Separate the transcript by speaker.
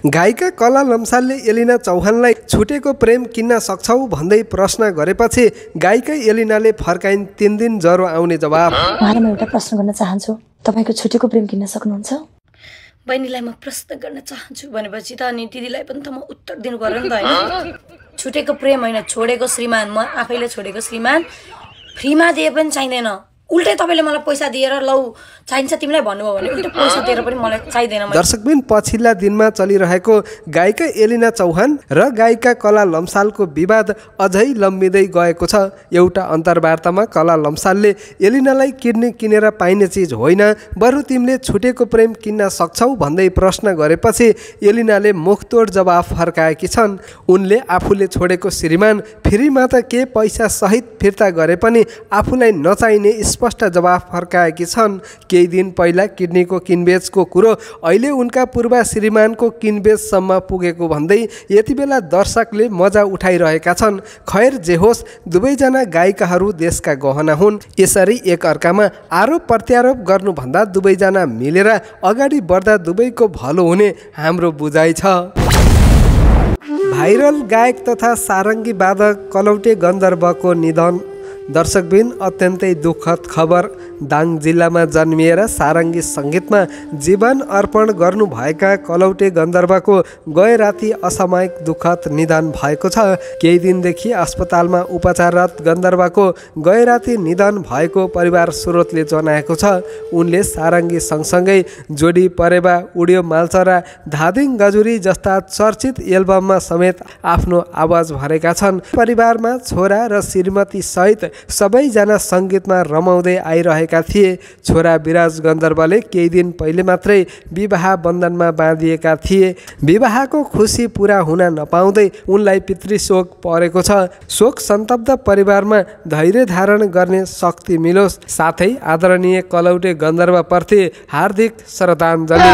Speaker 1: गायिका कला लम्सालले एलिना चौहानलाई छुटेको प्रेम किन्न सक्छौ भन्दै प्रश्न गरेपछि गायिका एलिनाले फर्काइन् 3 दिन ज्वरो आउने जवाब।
Speaker 2: उहाँलाई म एउटा प्रश्न गर्न चाहन्छु, तपाईको छुटेको प्रेम किन्न सक्नुहुन्छ?
Speaker 3: बहिनीलाई म प्रश्न गर्न चाहन्छु भनेपछि त अनि दिदीलाई पनि त म उत्तर दिनु पर्यो नि त हैन। छुटेको प्रेम हैन, छोडेको श्रीमान, म आफैले छोडेको श्रीमान फ्रीमा दिए पनि चाहिँदैन। उल्टै तपाईले मलाई पैसा दिएर लौ चाहिन्छ तिमीलाई भन्नुभयो भने उल्टै पैसा दिएर पनि मलाई चाहिँदैन।
Speaker 1: दर्शकबिन पछिल्ला दिनमा चलिरहेको गायिका एलिना चौहान र गायिका कला लम्सालको विवाद अझै लम्बिँदै गएको छ। एउटा अन्तर्वार्तामा कला लम्सालले एलिनालाई किड्नी किनेर पाइने चिज होइन, बरु तिमीले छुटेको प्रेम किन्न सक्छौ भन्दै प्रश्न गरेपछि एलिनाले मुखतोड जवाफ फर्काएकी छन्। उनले आफूले छोडेको श्रीमान फ्रीमा त के पैसा सहित फिर्ता गरे पनि आफूलाई नचाहिने स्पष्ट जवाफ फर्काएकी छन्। केही दिन पहिला किडनीको किनबेचको कुरो अहिले उनका पूर्व श्रीमानको किनबेचसम्म पुगेको भन्दै यति बेला दर्शकले मजा उठाइरहेका छन्। खैर जे होस्, दुवैजना गायिकाहरू देशका गहना हुन्। यसरी एकअर्कामा आरोप प्रत्यारोप गर्नुभन्दा दुवैजना मिलेर अगाडि बढ्दा दुवैको भलो हुने हाम्रो बुझाइ छ। भाइरल गायक तथा सारङ्गी वादक कलौटे गन्धर्वको निधन। दर्शकबिन अत्यन्तै दुःखद खबर। दाङ जिल्लामा जन्मिएर सारङ्गी सङ्गीतमा जीवन अर्पण गर्नुभएका कलौटे गन्धर्वको गए राति असामयिक दुःखद निधन भएको छ। केही दिनदेखि अस्पतालमा उपचाररत गन्धर्वको गए राति निधन भएको परिवार स्रोतले जनाएको छ। उनले सारङ्गी सँगसँगै जोडी परेवा, उड्यो मालचरा, धादिङ गजुरी जस्ता चर्चित एल्बममा समेत आफ्नो आवाज भरेका छन्। परिवारमा छोरा र श्रीमती सहित सबैजना सङ्गीतमा रमाउँदै आइरहेका थिए। छोरा विराज गन्धर्वले केही दिन पहिले मात्रै विवाह बन्धनमा बाँधिएका थिए। विवाहको खुसी पूरा हुन नपाउँदै उनलाई पितृशोक परेको छ। शोक सन्तप्त परिवारमा धैर्य धारण गर्ने शक्ति मिलोस्, साथै आदरणीय कलौटे गन्धर्वप्रति हार्दिक श्रद्धाञ्जली।